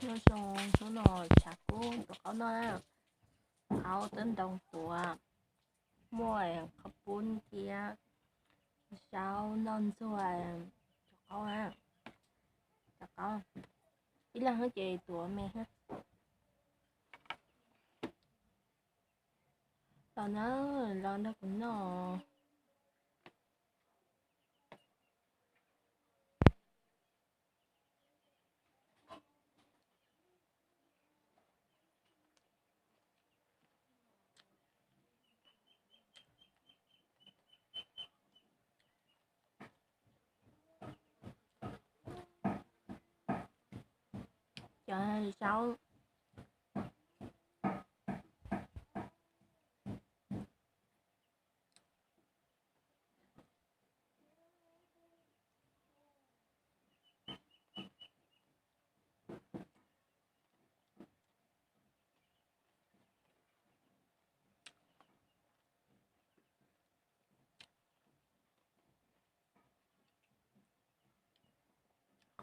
Nyob zoo hnub no tshav kub rau qaub noj na. Qaub twb ntoo tuav, muaj qhov pub thiab zaub noj ntxuag rau qaub na. Rau qaub ib leeg ces tuav me. Los na, los nrog kuv noj. Cov zaub.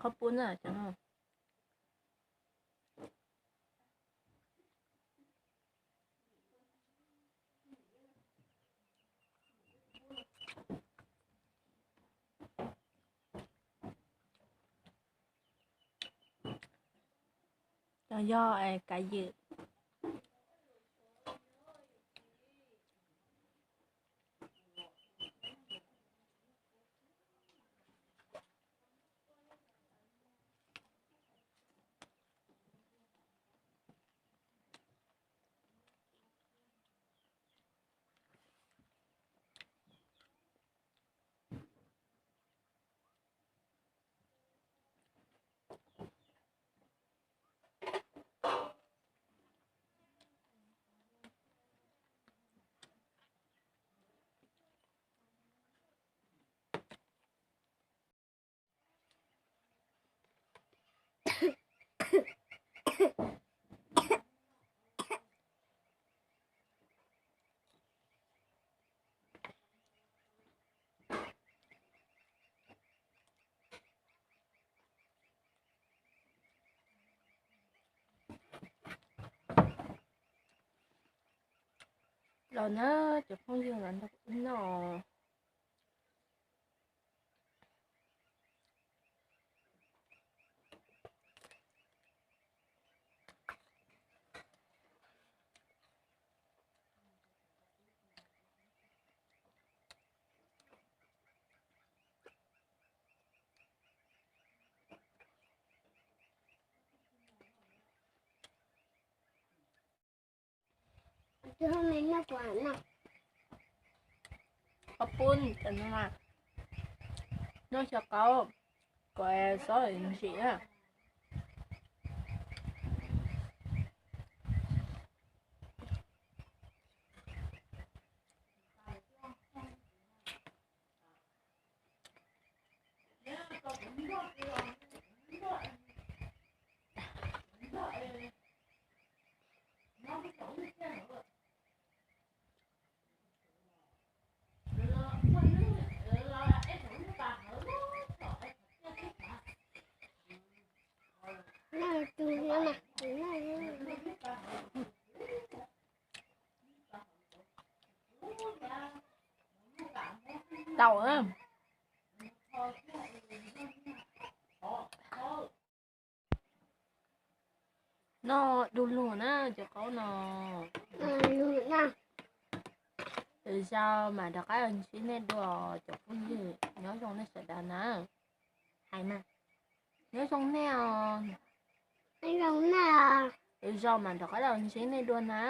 Qhov pub na cov no. Cov yog kav ywm. Los na, cov phooj ywg, los nrog kuv noj. Qhov pub cov no mas noj xyaw qaub kom xob ntsim na. Tau. Noj du lug na cov qaub no. Lwm zaus mam rov qab los ntsib nej dua cov phooj ywg, nyob zoo nej sawv daws na. Hais mas, nyob zoo nej os. Lwm zaus mam rov qab los ntsib nej dua na.